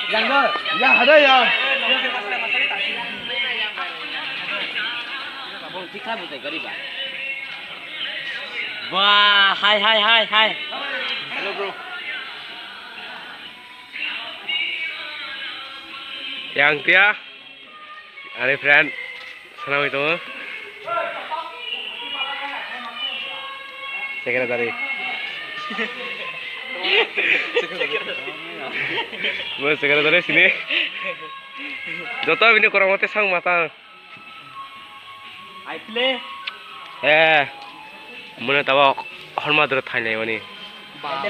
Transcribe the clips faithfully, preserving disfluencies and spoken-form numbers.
Yang, yang ada ya. Wah, hai, hai, hai, hai. Hello, bro. Yang tia, ani friend, sana itu. Secretary. Mo secretary sini. Joto bini korang mate sang mata. Ai pile. Eh. Muna tawa horma dro thainai mani. Ba.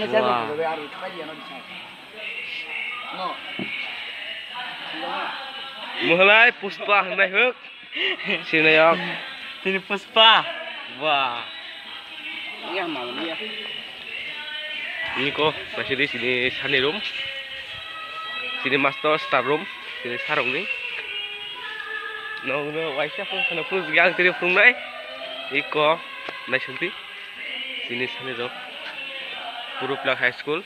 Wah. Muhlai Puspa hwnwi huk. Sinayok. Sini Puspa. Wah. Iya, mau iya. Niko, masih di sini sani room. Sini master staff room, sini sarung ni. Nong no waisa phung sana phung yang tiri phung nai. Iko, nai senti. Sini sani room. Purupla High School.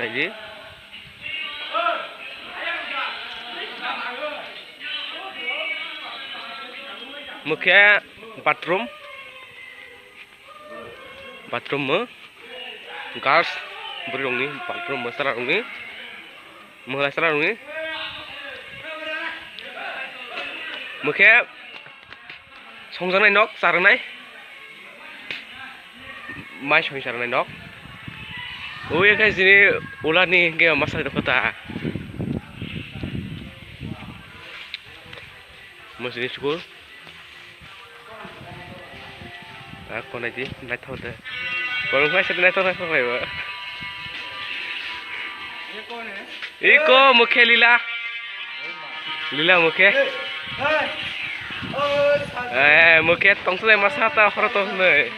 Nai di. Mukhe bathroom. Bathroom mo girls bwrwi rokni bathroom mo chwla rokni mwla chwla rokni mukhe songjaknai nok charwnai mai songwi charwnai nok ui khe chini ulani hwnkhe masa rwkha ta. Mosini school. Ah, konai di, naithok de. Koroknai se naithok, naithok lai ba. Iko mukhe Lila. Lila mukhe. Eh, mukhe tongthok lai masa ta horo tong nai.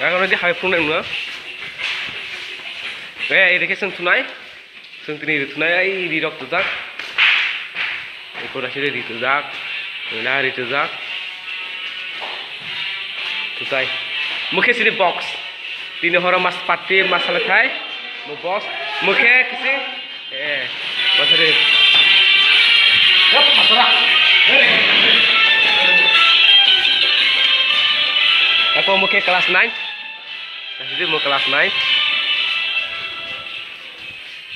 Ang di hai phone nang no. Eh, ini ke sung tunai. Sung tini ri tunai, ai ri rok tujak. Eko rasi ri tujak. Ina ri tujak. Tutai. Mukhe sini box. Tini horo mas party masala khai. Mo box. Mukhe kisi. Eh, masari. Yap, masara. Ako mukhe class nine. Kasi mo class nine.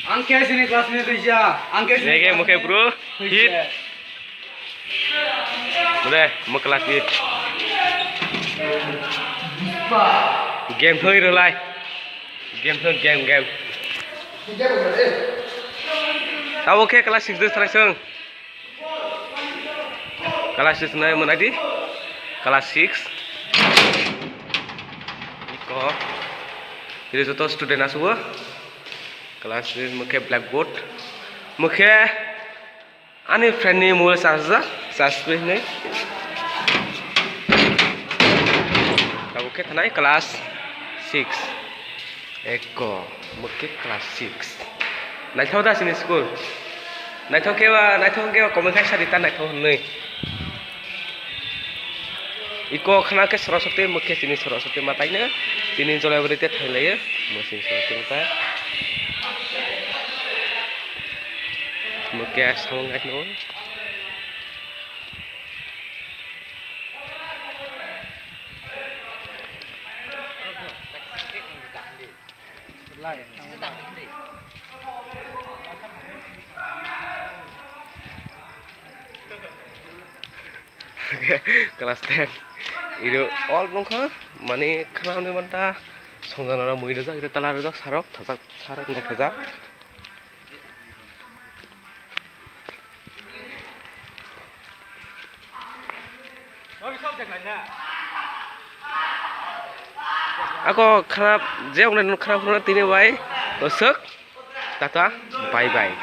Ang khe sini classmate rija, ang khe sini Nege mukhe classmate bro, rija. Hit. Bro, mo class eight. Game thoi rwlai. Game thoi, game, game. Tabo khe class six de sarai sung. Class six nai mwnai di. Class six. Iko. Ini joto student asugo. Class six mukhe blackboard. Mukhe ani friend ni mobile charge ja, charge twi hinwi. Tabuk khe thanai class six. Eko, mukhe class six. Naithok da chini school. Naithok khe ba, naithok khe ba comment khai sadi ta naithok hinwi. Iko khna khe Saraswati, mukhe chini Saraswati mataino. Chini jolai bwrwi te thailaio. Mukhe chini Saraswati matai. Mukhe samung gaino. Class ten. Iro all nongkha mani khana hwnwi manta songjana mui rijak iro tala rijak sarok thajak sarok nokthajak. Ako kharap je wngnai nono kharap hwnwi tini bai swk tata bye bye.